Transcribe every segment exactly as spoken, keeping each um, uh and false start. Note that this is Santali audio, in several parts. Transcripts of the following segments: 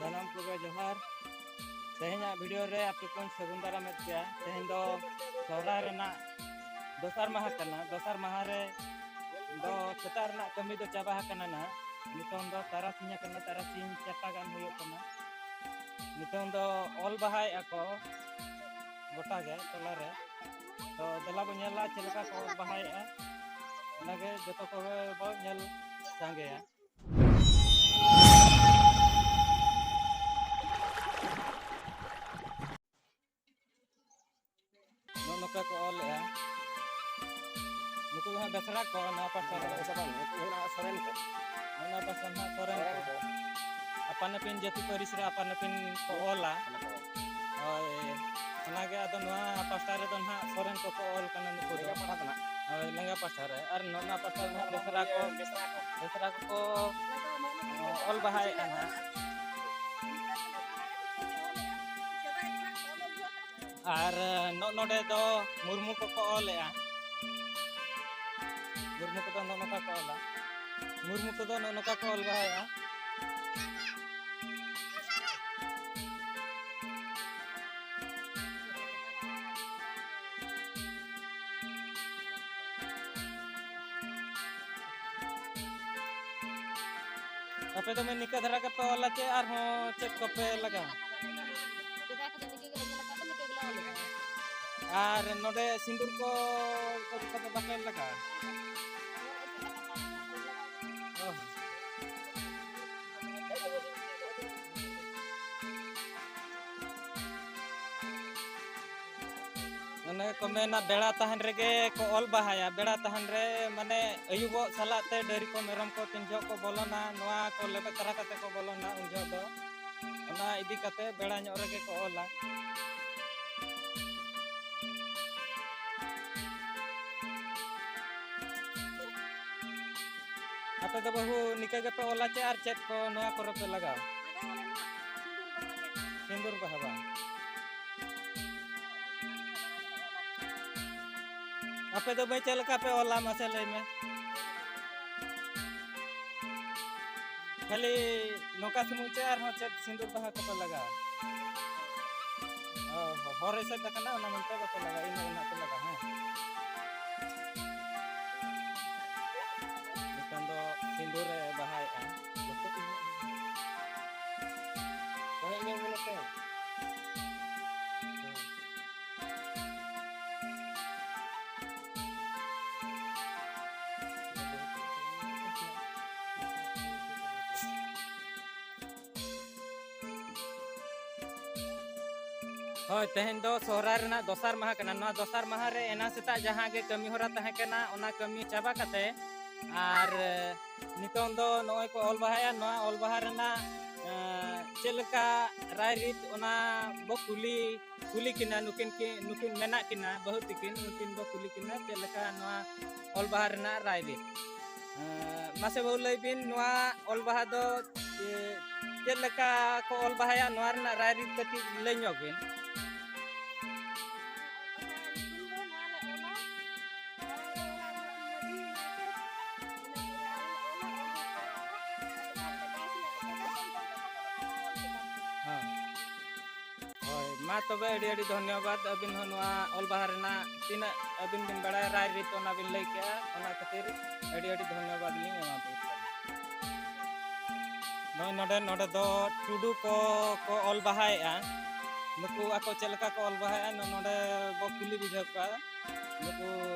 ᱥᱟᱱᱟᱢ ᱠᱚᱜᱮ ᱡᱚᱦᱟᱨ᱾ ᱛᱮᱦᱮᱧᱟᱜ ᱵᱷᱤᱰᱤᱭᱳ ᱨᱮ ᱟᱯᱮ ᱠᱚᱧ ᱥᱟᱹᱜᱩᱱ ᱫᱟᱨᱟᱢᱮᱫ ᱯᱮᱭᱟ᱾ ᱛᱮᱦᱮᱧ ᱫᱚ ᱥᱚᱦᱨᱟᱭ ᱨᱮᱱᱟᱜ ᱫᱚᱥᱟᱨ ᱢᱟᱦᱟ ᱠᱟᱱᱟ᱾ ᱫᱚᱥᱟᱨ ᱢᱟᱦᱟ ᱨᱮ ᱫᱚ ᱥᱮᱛᱟᱜ ᱨᱮᱱᱟᱜ ᱠᱟᱹᱢᱤ ᱫᱚ ᱪᱟᱵᱟ ᱟᱠᱟᱱᱟ ᱱᱟᱦᱟᱜ᱾ ᱱᱤᱛᱚᱝ ᱫᱚ ᱛᱟᱨᱟᱥᱤᱧ ᱟᱠᱟᱱᱟ, ᱛᱟᱨᱟᱥᱤᱧ ᱪᱟᱨᱴᱟ ᱜᱟᱱ ᱦᱩᱭᱩᱜ ᱠᱟᱱᱟ᱾ ᱱᱤᱛᱚᱝ ᱫᱚ ᱚᱞ ᱵᱟᱦᱟᱭᱮᱫᱼᱟ ᱠᱚ ᱜᱚᱴᱟ ᱜᱮ ᱴᱚᱞᱟ ᱨᱮ᱾ ᱛᱚ ᱫᱮᱞᱟ ᱵᱚ ᱧᱮᱞᱟ ᱪᱮᱫ ᱞᱮᱠᱟ ᱠᱚ ᱚᱞ ᱵᱟᱦᱟᱭᱮᱫᱼᱟ, ᱚᱱᱟᱜᱮ ᱡᱚᱛᱚ ᱠᱚᱜᱮ ᱵᱚ ᱧᱮᱞ ᱥᱟᱸᱜᱮᱭᱟ᱾ ᱱᱚᱜᱼᱚ ᱱᱚᱝᱠᱟ ᱠᱚ ᱚᱞᱮᱜᱼᱟ᱾ ᱱᱩᱠᱩ ᱫᱚ ᱦᱟᱸᱜ ᱵᱮᱥᱨᱟ ᱠᱚ, ᱱᱚᱣᱟ ᱯᱟᱥᱴᱟ ᱨᱮ᱾ ᱵᱟᱝ, ᱱᱩᱠᱩ ᱫᱚ ᱦᱟᱸᱜ ᱥᱚᱨᱮᱱ ᱠᱚ᱾ ᱚᱱᱟ ᱯᱟᱥᱴᱟ ᱦᱟᱸᱜ ᱥᱚᱨᱮᱱ ᱠᱚ᱾ ᱥᱚᱨᱮᱱ ᱠᱚ᱾ ᱟᱯᱟᱱ ᱟᱹᱯᱤᱱ ᱡᱟᱹᱛᱤ ᱯᱟᱹᱨᱤᱥ ᱨᱮ ᱟᱯᱟᱱ ᱟᱹᱯᱤᱱ ᱠᱚ ᱚᱞᱟ᱾ ᱚᱱᱟ ᱠᱚ ᱚᱞ᱾ ᱦᱳᱭ, ᱚᱱᱟᱜᱮ ᱟᱫᱚ ᱱᱚᱣᱟ ᱯᱟᱥᱴᱟ ᱨᱮᱫᱚ ᱦᱟᱸᱜ ᱥᱚᱨᱮᱱ ᱠᱚᱠᱚ ᱚᱞ ᱠᱟᱱᱟ ᱱᱩᱠᱩ ᱫᱚ᱾ ᱞᱮᱸᱜᱟ ᱯᱟᱦᱴᱟ ᱫᱚ ᱦᱟᱸᱜ᱾ ᱦᱳᱭ, ᱞᱮᱸᱜᱟ ᱯᱟᱥᱴᱟ ᱨᱮ᱾ ᱟᱨ ᱱᱚᱣᱟ ᱯᱟᱥᱴᱟ ᱨᱮ ᱦᱟᱸᱜ ᱵᱮᱥᱨᱟ ᱠᱚ, ᱵᱮᱥᱨᱟ ᱠᱚᱠᱚ ᱚᱞ ᱵᱟᱦᱟᱭᱮᱫᱼᱟ ᱦᱟᱸᱜ᱾ ᱟᱨ ᱱᱚᱜᱼᱚ ᱱᱚᱰᱮ ᱫᱚ ᱢᱩᱨᱢᱩ ᱠᱚᱠᱚ ᱚᱞᱮᱜᱼᱟ᱾ ᱢᱩᱨᱢᱩ ᱠᱚᱫᱚ ᱱᱚᱜᱼᱚ ᱱᱚᱝᱠᱟ ᱠᱚ ᱚᱞᱟ᱾ ᱢᱩᱨᱢᱩ ᱠᱚᱫᱚ ᱱᱚᱜᱼᱚ ᱱᱚᱝᱠᱟ ᱠᱚ ᱚᱞ ᱵᱟᱦᱟᱭᱮᱜᱼᱟ᱾ ᱟᱯᱮ ᱫᱚ ᱢᱮ ᱱᱤᱠᱟᱹ ᱫᱷᱟᱨᱟ ᱜᱮᱯᱮ ᱚᱞᱟ ᱪᱮ ᱟᱨᱦᱚᱸ ᱪᱮᱫ ᱠᱚᱯᱮ ᱞᱟᱜᱟᱣᱟ? ᱟᱨ ᱱᱚᱰᱮ ᱥᱤᱸᱫᱩᱨ ᱠᱚ ᱠᱚᱫᱚ ᱵᱟᱯᱮ ᱞᱟᱜᱟᱣᱟ? ᱚ᱾ ᱚᱱᱮ ᱠᱚ ᱢᱮᱱᱟ, ᱵᱮᱲᱟ ᱛᱟᱦᱮᱱ ᱨᱮᱜᱮ ᱠᱚ ᱚᱞ ᱵᱟᱦᱟᱭᱟ᱾ ᱵᱮᱲᱟ ᱛᱟᱦᱮᱱ ᱨᱮ, ᱢᱟᱱᱮ, ᱟᱹᱭᱩᱵᱚᱜ ᱥᱟᱞᱟᱜ ᱛᱮ ᱰᱟᱹᱝᱨᱤ ᱠᱚ, ᱢᱮᱨᱚᱢ ᱠᱚ ᱛᱤᱱ ᱡᱚᱦᱚᱜ ᱠᱚ ᱵᱚᱞᱚᱱᱟ, ᱱᱚᱣᱟ ᱠᱚ ᱞᱮᱵᱮᱫ ᱛᱟᱨᱟ ᱠᱟᱛᱮ ᱠᱚ ᱵᱚᱞᱚᱱᱟ, ᱩᱱ ᱡᱚᱦᱚᱜ ᱫᱚ ᱚᱱᱟ ᱤᱫᱤ ᱠᱟᱛᱮ ᱵᱮᱲᱟ ᱧᱚᱜ ᱨᱮᱜᱮ ᱠᱚ ᱚᱞᱟ᱾ ᱟᱯᱮ ᱫᱚ ᱵᱟᱹᱦᱩ ᱱᱤᱠᱟᱹ ᱜᱮᱯᱮ ᱚᱞᱟ ᱪᱮ ᱟᱨ ᱪᱮᱫ ᱠᱚ ᱱᱚᱣᱟ ᱠᱚᱨᱮ ᱯᱮ ᱞᱟᱜᱟᱣᱟ? ᱥᱤᱸᱫᱩᱨ ᱵᱟᱦᱟ ᱵᱟᱝ? ᱟᱯᱮ ᱫᱚ ᱵᱟᱹᱭ ᱪᱮᱫ ᱞᱮᱠᱟ ᱯᱮ ᱚᱞᱟ ᱢᱟᱥᱮ ᱞᱟᱹᱭ ᱢᱮ? ᱠᱷᱟᱹᱞᱤ ᱱᱚᱝᱠᱟ ᱥᱩᱢᱩᱝ ᱪᱮ ᱟᱨᱦᱚᱸ ᱪᱮᱫ ᱥᱤᱸᱫᱩᱨ ᱵᱟᱦᱟ ᱠᱚᱯᱮ ᱞᱟᱜᱟᱣᱟ? ᱚ, ᱦᱚ-, ᱦᱚᱨ ᱮᱥᱮᱫ ᱟᱠᱟᱱᱟ, ᱚᱱᱟ ᱢᱮᱱᱛᱮ ᱵᱟᱯᱮ ᱞᱟᱜᱟᱣᱟ, ᱤᱱᱟᱹ ᱜᱮ ᱱᱟᱦᱟᱜ ᱯᱮ ᱞᱟᱜᱟᱣᱟ, ᱦᱮᱸ? ᱱᱤᱛᱚᱝ ᱫᱚ ᱥᱤᱸᱫᱩᱨ ᱮ ᱵᱟᱦᱟᱭᱮᱫᱼᱟ᱾ ᱞᱚᱥᱚᱫ ᱢᱮᱱᱟᱜᱼᱟ᱾ ᱵᱟᱦᱟ ᱧᱮᱞ ᱢᱮ ᱱᱚᱛᱮ᱾ ᱦᱳᱭ, ᱛᱮᱦᱮᱧ ᱫᱚ ᱥᱚᱦᱨᱟᱭ ᱨᱮᱱᱟᱜ ᱫᱚᱥᱟᱨ ᱢᱟᱦᱟ ᱠᱟᱱᱟ᱾ ᱱᱚᱣᱟ ᱫᱚᱥᱟᱨ ᱢᱟᱦᱟ ᱨᱮ ᱮᱱᱟᱝ ᱥᱮᱛᱟᱜ ᱡᱟᱦᱟᱸ ᱜᱮ ᱠᱟᱹᱢᱤ ᱦᱚᱨᱟ ᱛᱟᱦᱮᱸ ᱠᱟᱱᱟ, ᱚᱱᱟ ᱠᱟᱹᱢᱤ ᱪᱟᱵᱟ ᱠᱟᱛᱮ ᱟᱨ, ᱮ, ᱱᱤᱛᱚᱝ ᱫᱚ ᱱᱚᱜᱼᱚᱭ ᱠᱚ ᱚᱞ ᱵᱟᱦᱟᱭᱟ᱾ ᱱᱚᱣᱟ ᱚᱞ ᱵᱟᱦᱟ ᱨᱮᱱᱟᱜ, ᱮ, ᱪᱮᱫ ᱞᱮᱠᱟ ᱨᱟᱭ ᱨᱤᱛ, ᱚᱱᱟ ᱵᱚ ᱠᱩᱞᱤ, ᱠᱩᱞᱤ ᱠᱤᱱᱟ᱾ ᱱᱩᱠᱤᱱ ᱠᱤ, ᱱᱩᱠᱤᱱ ᱢᱮᱱᱟᱜ ᱠᱤᱱᱟ, ᱵᱟᱹᱦᱩ ᱛᱤᱠᱤᱱ, ᱩᱱᱠᱤᱱ ᱵᱚ ᱠᱩᱞᱤ ᱠᱤᱱᱟ ᱪᱮᱫ ᱞᱮᱠᱟ ᱱᱚᱣᱟ ᱚᱞ ᱵᱟᱦᱟ ᱨᱮᱱᱟᱜ ᱨᱟᱭ ᱨᱤᱛ᱾ ᱮ, ᱢᱟᱥᱮ ᱵᱟᱹᱵᱩ, ᱞᱟᱹᱭ ᱵᱤᱱ, ᱱᱚᱣᱟ ᱚᱞ ᱵᱟᱦᱟ ᱫᱚ, ᱮ, ᱪᱮᱫ ᱞᱮᱠᱟ ᱠᱚ ᱚᱞ ᱵᱟᱦᱟᱭᱟ, ᱱᱚᱣᱟ ᱨᱮᱱᱟᱜ ᱨᱟᱭ ᱨᱤᱛ ᱠᱟᱹᱴᱤᱡ ᱞᱟᱹᱭ ᱧᱚᱜ ᱵᱤᱱ᱾ ᱦᱮᱸ᱾ ᱦᱳᱭ, ᱢᱟ ᱛᱚᱵᱮ ᱟᱹᱰᱤ ᱟᱹᱰᱤ ᱫᱷᱚᱱᱭᱚᱵᱟᱫ᱾ ᱟᱹᱵᱤᱱ ᱦᱚᱸ ᱱᱚᱣᱟ ᱚᱞ ᱵᱟᱦᱟ ᱨᱮᱱᱟᱜ ᱛᱤᱱᱟᱹᱜ ᱟᱹᱵᱤᱱ ᱵᱤᱱ ᱵᱟᱲᱟᱭᱟ, ᱨᱟᱭ ᱨᱤᱛ, ᱚᱱᱟ ᱵᱤᱱ ᱞᱟᱹᱭ ᱠᱮᱜᱼᱟ, ᱚᱱᱟ ᱠᱷᱟᱹᱛᱤᱨ ᱟᱹᱰᱤ ᱟᱹᱰᱤ ᱫᱷᱚᱱᱭᱚᱵᱟᱫ ᱞᱤᱧ ᱮᱢᱟ ᱵᱤᱱ ᱠᱟᱱᱟ᱾ ᱱᱚᱜᱼᱚᱭ ᱱᱚᱰᱮ, ᱱᱚᱰᱮ ᱫᱚ ᱴᱩᱰᱩ ᱠᱚ ᱠᱚ ᱚᱞ ᱵᱟᱦᱟᱭᱮᱜᱼᱟ᱾ ᱱᱩᱠᱩ ᱟᱠᱚ ᱪᱮᱫ ᱞᱮᱠᱟ ᱠᱚ ᱚᱞ ᱵᱟᱦᱟᱭᱮᱜᱼᱟ, ᱱᱚ-, ᱱᱚᱰᱮ ᱵᱚ ᱠᱩᱞᱤ ᱵᱩᱡᱷᱟᱹᱣ ᱠᱚᱣᱟ᱾ ᱱᱩᱠᱩ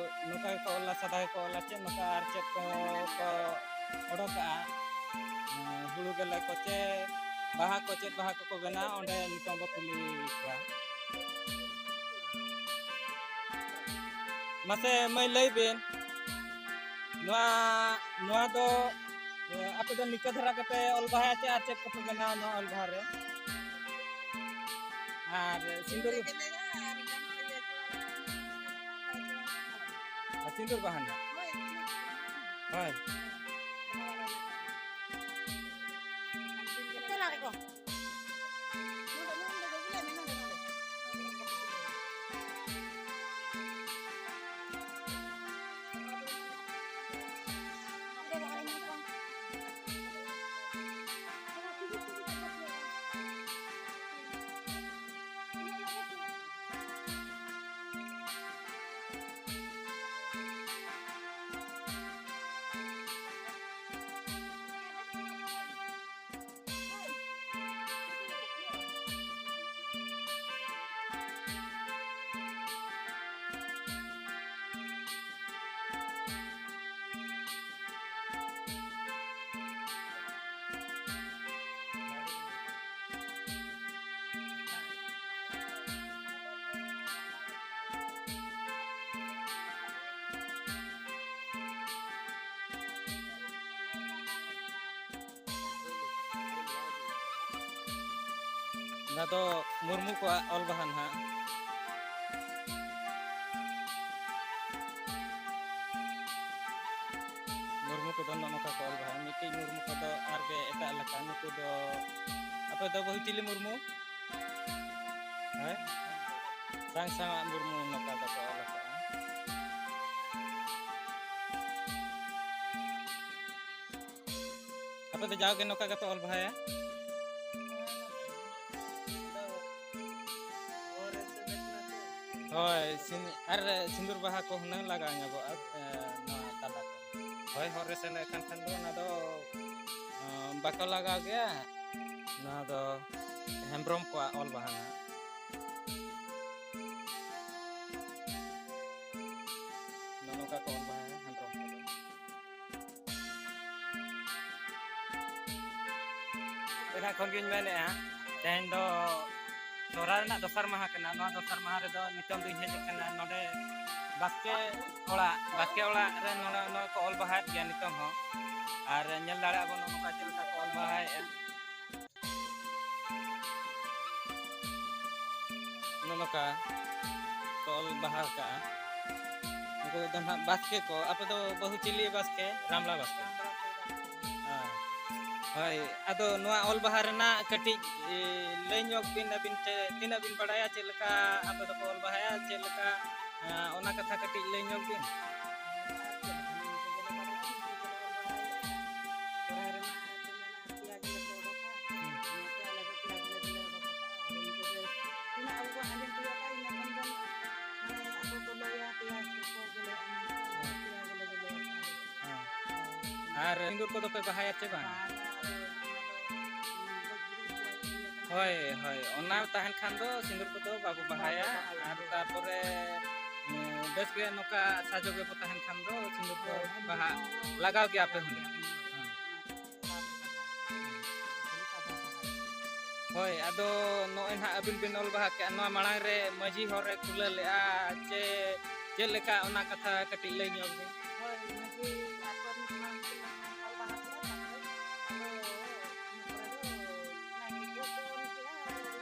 ᱱᱚᱝᱠᱟ ᱜᱮᱠᱚ ᱚᱞᱟ, ᱥᱟᱫᱟ ᱜᱮᱠᱚ ᱚᱞᱟ, ᱪᱮᱫ ᱱᱚᱝᱠᱟ ᱟᱨ ᱪᱮᱫ ᱠᱚ ᱠᱚ ᱚᱰᱚᱠᱟᱜᱼᱟ, ᱮᱸ, ᱦᱩᱲᱩ ᱜᱮᱞᱮ ᱠᱚ ᱪᱮ ᱵᱟᱦᱟ ᱠᱚ, ᱪᱮᱫ ᱵᱟᱦᱟ ᱠᱚᱠᱚ ᱵᱮᱱᱟᱣᱟ, ᱚᱸᱰᱮ ᱱᱤᱛᱚᱝ ᱵᱚ ᱠᱩᱞᱤ ᱠᱚᱣᱟ᱾ ᱢᱟᱥᱮ ᱢᱟᱹᱭ, ᱞᱟᱹᱭ ᱵᱤᱱ, ᱱᱚᱣᱟ, ᱱᱚᱣᱟ ᱫᱚ, ᱮ, ᱟᱯᱮ ᱫᱚ ᱱᱤᱠᱟᱹ ᱫᱷᱟᱨᱟ ᱜᱮᱯᱮ ᱚᱞ ᱵᱟᱦᱟᱭᱟ ᱪᱮ ᱟᱨ ᱪᱮᱫ ᱠᱚᱯᱮ ᱵᱮᱱᱟᱣᱟ ᱱᱚᱣᱟ ᱚᱞ ᱵᱟᱦᱟ ᱨᱮ? ᱟᱨ ᱥᱤᱸᱫᱩᱨ, ᱟᱨ ᱥᱤᱸᱫᱩᱨ ᱵᱟᱦᱟ ᱨᱮᱱᱟᱜ? ᱦᱳᱭ᱾ ᱚᱱᱟ ᱫᱚ ᱢᱩᱨᱢᱩ ᱠᱚᱣᱟᱜ ᱚᱞ ᱵᱟᱦᱟ ᱱᱟᱦᱟᱜ᱾ ᱢᱩᱨᱢᱩ ᱠᱚᱫᱚ ᱱᱚᱜᱼᱚ ᱱᱚᱝᱠᱟ ᱠᱚ ᱚᱞ ᱵᱟᱦᱟ᱾ ᱢᱤᱫᱴᱤᱡ ᱢᱩᱨᱢᱩ ᱠᱚᱫᱚ ᱟᱨ ᱜᱮ ᱮᱴᱟᱜ ᱞᱮᱠᱟ᱾ ᱱᱩᱠᱩ ᱫᱚ, ᱟᱯᱮ ᱫᱚ ᱵᱟᱹᱦᱩ ᱪᱤᱞᱤ ᱢᱩᱨᱢᱩ? ᱦᱳᱭ, ᱥᱟᱝ ᱥᱟᱝᱟᱜ ᱢᱩᱨᱢᱩ ᱱᱚᱝᱠᱟ ᱫᱚᱠᱚ ᱚᱞ ᱟᱠᱟᱫᱼᱟ᱾ ᱟᱯᱮ ᱫᱚ ᱡᱟᱣᱜᱮ ᱱᱚᱝᱠᱟ ᱜᱮᱯᱮ ᱚᱞ ᱵᱟᱦᱟᱭᱟ? ᱦᱳᱭ, ᱥᱤᱱ-, ᱟᱨ ᱥᱤᱸᱫᱩᱨ ᱵᱟᱦᱟ ᱠᱚ ᱦᱩᱱᱟᱹᱝ ᱞᱟᱜᱟᱣ ᱧᱚᱜᱚᱜᱼᱟ, ᱮ, ᱱᱚᱣᱟ ᱛᱟᱞᱟ ᱠᱚ᱾ ᱦᱳᱭ, ᱦᱚᱨ ᱨᱮ ᱥᱮᱱ ᱞᱮᱱᱠᱷᱟᱱ ᱠᱷᱟᱱ ᱫᱚ ᱚᱱᱟ ᱫᱚ, ᱚ, ᱵᱟᱠᱚ ᱞᱟᱜᱟᱣ ᱜᱮᱭᱟ᱾ ᱱᱚᱣᱟ ᱫᱚ ᱦᱮᱢᱵᱨᱚᱢ ᱠᱚᱣᱟᱜ ᱚᱞ ᱵᱟᱦᱟ ᱱᱟᱦᱟᱜ᱾ ᱱᱚᱜᱼᱚ ᱱᱚᱝᱠᱟ ᱠᱚ ᱚᱞ ᱵᱟᱦᱟᱭᱟ ᱦᱮᱢᱵᱨᱚᱢ ᱠᱚᱫᱚ᱾ ᱮᱱᱟᱝ ᱠᱷᱚᱱ ᱜᱤᱧ ᱢᱮᱱᱮᱫᱼᱟ, ᱛᱮᱦᱮᱧ ᱫᱚ ᱥᱚᱦᱨᱟᱭ ᱨᱮᱱᱟᱜ ᱫᱚᱥᱟᱨ ᱢᱟᱦᱟ ᱠᱟᱱᱟ᱾ ᱱᱚᱣᱟ ᱫᱚᱥᱟᱨ ᱢᱟᱦᱟ ᱨᱮᱫᱚ ᱱᱤᱛᱚᱝ ᱫᱚᱧ ᱦᱮᱡ ᱟᱠᱟᱱᱟ ᱱᱚᱰᱮ ᱵᱟᱥᱠᱮ ᱚᱲᱟᱜ, ᱵᱟᱥᱠᱮ ᱚᱲᱟᱜ ᱨᱮ ᱱᱚᱰᱮ, ᱱᱚᱰᱮ ᱠᱚ ᱚᱞ ᱵᱟᱦᱟᱭᱮᱫ ᱜᱮᱭᱟ ᱱᱤᱛᱚᱝ ᱦᱚᱸ᱾ ᱟᱨ ᱧᱮᱞ ᱫᱟᱲᱮᱭᱟᱜᱼᱟ ᱵᱚᱱ ᱱᱚᱜᱼᱚ ᱱᱚᱝᱠᱟ ᱪᱮᱫ ᱞᱮᱠᱟ ᱠᱚ ᱚᱞ ᱵᱟᱦᱟᱭᱮᱫᱼᱟ᱾ ᱱᱚᱜᱼᱚ ᱱᱚᱝᱠᱟ ᱠᱚ ᱚᱞ ᱵᱟᱦᱟ ᱠᱟᱜᱼᱟ᱾ ᱩᱱᱠᱩ ᱫᱚ ᱱᱟᱦᱟᱜ ᱵᱟᱥᱠᱮ ᱠᱚ᱾ ᱟᱯᱮ ᱫᱚ ᱵᱟᱹᱦᱩ ᱪᱤᱞᱤ ᱵᱟᱥᱠᱮ? ᱨᱟᱢᱞᱟ ᱵᱟᱥᱠᱮ᱾ ᱦᱮᱸ᱾ ᱦᱳᱭ, ᱟᱫᱚ ᱱᱚᱣᱟ ᱚᱞ ᱵᱟᱦᱟ ᱨᱮᱱᱟᱜ ᱠᱟᱹᱴᱤᱡ, ᱮ, ᱞᱟᱹᱭ ᱧᱚᱜ ᱵᱤᱱ, ᱟᱹᱵᱤᱱ ᱪᱮ-, ᱛᱤᱱᱟᱹᱜ ᱵᱤᱱ ᱵᱟᱲᱟᱭᱟ, ᱪᱮᱫ ᱞᱮᱠᱟ ᱟᱯᱮ ᱫᱚᱯᱮ ᱚᱞ ᱵᱟᱦᱟᱭᱟ, ᱪᱮᱫ ᱞᱮᱠᱟ, ᱮ, ᱚᱱᱟ ᱠᱟᱛᱷᱟ ᱠᱟᱹᱴᱤᱡ ᱞᱟᱹᱭ ᱧᱚᱜ ᱵᱤᱱ᱾ ᱥᱚᱦᱨᱟᱭ ᱨᱮᱢᱟ ᱠᱚ ᱢᱮᱱᱟ, ᱯᱮᱭᱟ ᱜᱮᱞᱮ ᱠᱚ ᱚᱰᱚᱠᱟ᱾ ᱦᱩᱸ᱾ ᱚᱱᱟᱛᱮ ᱟᱞᱮ ᱫᱚ ᱯᱮᱭᱟ ᱜᱮᱞᱮ ᱜᱮᱞᱮ ᱚᱰᱚᱠ ᱠᱟᱜᱼᱟ᱾ ᱟᱫᱚ ᱤᱱᱠᱟᱹ ᱜᱮ ᱛᱤᱱᱟᱹᱜ ᱟᱵᱚ ᱵᱚᱱ ᱟᱸᱡᱚᱢ ᱛᱤᱭᱳᱜ ᱠᱟᱜᱼᱟ, ᱤᱱᱟᱹ ᱠᱷᱚᱱ ᱵᱚᱱ, ᱢᱟᱱᱮ, ᱟᱵᱚ ᱠᱚ ᱞᱟᱹᱭᱟ, ᱯᱮᱭᱟ ᱠᱚ ᱜᱮᱞᱮ ᱮᱢᱟ, ᱦᱮᱸ᱾ ᱯᱮᱭᱟ ᱜᱮᱞᱮ ᱜᱮᱞᱮ ᱟᱠᱟᱫᱼᱟ᱾ ᱦᱮᱸ᱾ ᱟᱨ ᱥᱤᱸᱫᱩᱨ ᱠᱚᱫᱚ ᱯᱮ ᱵᱟᱦᱟᱭᱟ ᱪᱮ ᱵᱟᱝ? ᱵᱟᱦᱟ ᱫᱚ ᱟᱫᱚ, ᱩᱸ, ᱜᱚᱡ ᱜᱩᱨᱩ ᱠᱚᱣᱟᱜ ᱤᱭᱟᱹ ᱠᱟᱱᱟ᱾ ᱦᱳᱭ, ᱦᱳᱭ, ᱚᱱᱟ ᱛᱟᱦᱮᱱ ᱠᱷᱟᱱ ᱫᱚ ᱥᱤᱸᱫᱩᱨ ᱠᱚᱫᱚ ᱵᱟᱵᱚ ᱵᱟᱦᱟᱭᱟ᱾ ᱵᱟᱵᱚ ᱵᱟᱦᱟᱭᱟ᱾ ᱟᱨ ᱛᱟᱨᱯᱚᱨᱮ, ᱩᱸ, ᱵᱮᱥ ᱜᱮ ᱱᱚᱝᱠᱟ ᱥᱟᱡᱚ ᱜᱮᱵᱚ ᱛᱟᱦᱮᱱ ᱠᱷᱟᱱ ᱫᱚ ᱥᱤᱸᱫᱩᱨ ᱠᱚ ᱦᱳᱭ, ᱵᱟᱦᱟ ᱦᱳᱭ᱾ ᱞᱟᱜᱟᱣ ᱜᱮᱭᱟ ᱯᱮ ᱦᱩᱱᱟᱹᱝ? ᱦᱮᱸ᱾ ᱦᱳᱭ, ᱟᱫᱚ ᱱᱚᱜᱼᱚᱭ ᱱᱟᱦᱟᱜ ᱟᱹᱵᱤᱱ ᱵᱤᱱ ᱚᱞ ᱵᱟᱦᱟ ᱠᱮᱜᱼᱟ, ᱱᱚᱣᱟ ᱢᱟᱲᱟᱝ ᱨᱮ ᱢᱟᱹᱡᱷᱤ ᱦᱚᱲ ᱮ ᱠᱷᱩᱞᱟᱹ ᱞᱮᱜᱼᱟ ᱪᱮ ᱪᱮᱫ ᱞᱮᱠᱟ, ᱚᱱᱟ ᱠᱟᱛᱷᱟ ᱠᱟᱹᱴᱤᱡ ᱞᱟᱹᱭ ᱧᱚᱜ ᱵᱤᱱ? ᱦᱳᱭ, ᱢᱟᱹᱡᱷᱤ ᱟᱨ ᱯᱟᱨᱟᱱᱤᱠ ᱢᱟᱲᱟᱝ ᱠᱤᱱ ᱚᱞ ᱵᱟᱦᱟ ᱠᱮᱜᱼᱟ, ᱛᱟᱨᱯᱚᱨᱮ ᱟᱫᱚ ᱤᱱᱟᱹ ᱯᱚᱨᱮ ᱫᱚ ᱱᱟᱭᱠᱮ ᱠᱚ ᱠᱚ ᱚᱞ ᱠᱮᱜᱼᱟ, ᱟᱫᱚ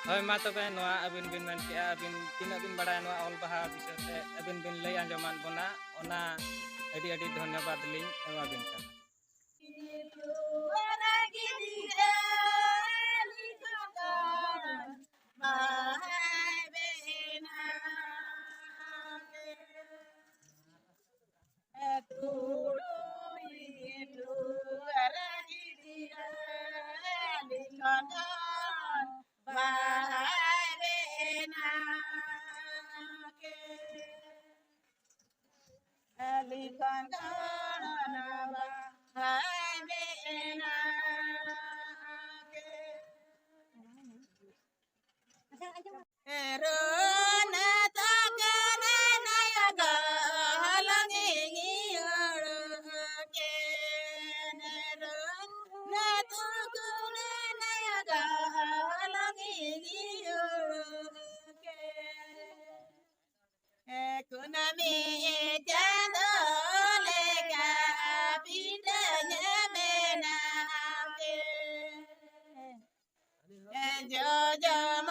ᱦᱳᱭ, ᱢᱟ ᱛᱚᱵᱮ, ᱱᱚᱣᱟ ᱟᱹᱵᱤᱱ ᱵᱤᱱ ᱢᱮᱱ ᱠᱮᱜᱼᱟ, ᱟᱹᱵᱤᱱ ᱛᱤᱱᱟᱹᱜ ᱵᱤᱱ ᱵᱟᱲᱟᱭᱟ ᱱᱚᱣᱟ ᱚᱞ ᱵᱟᱦᱟ ᱵᱤᱥᱚᱭ ᱛᱮ, ᱟᱹᱵᱤᱱ ᱵᱤᱱ ᱞᱟᱹᱭ ᱟᱸᱡᱚᱢᱟᱫ ᱵᱚᱱᱟ, ᱚᱱᱟ ᱟᱹᱰᱤ ᱟᱹᱰᱤ ᱫᱷᱚᱱᱭᱚᱵᱟᱫᱽ ᱞᱤᱧ ᱮᱢᱟᱵᱤᱱ ᱠᱟᱱᱟ᱾ ᱠᱩᱱᱟᱹᱢᱤ ᱪᱟᱸᱫᱚ ᱞᱮᱠᱟ ᱯᱤᱴᱟᱹᱧ ᱵᱮᱱᱟᱣ ᱠᱮᱫ᱾ ᱡᱚᱡᱚᱢ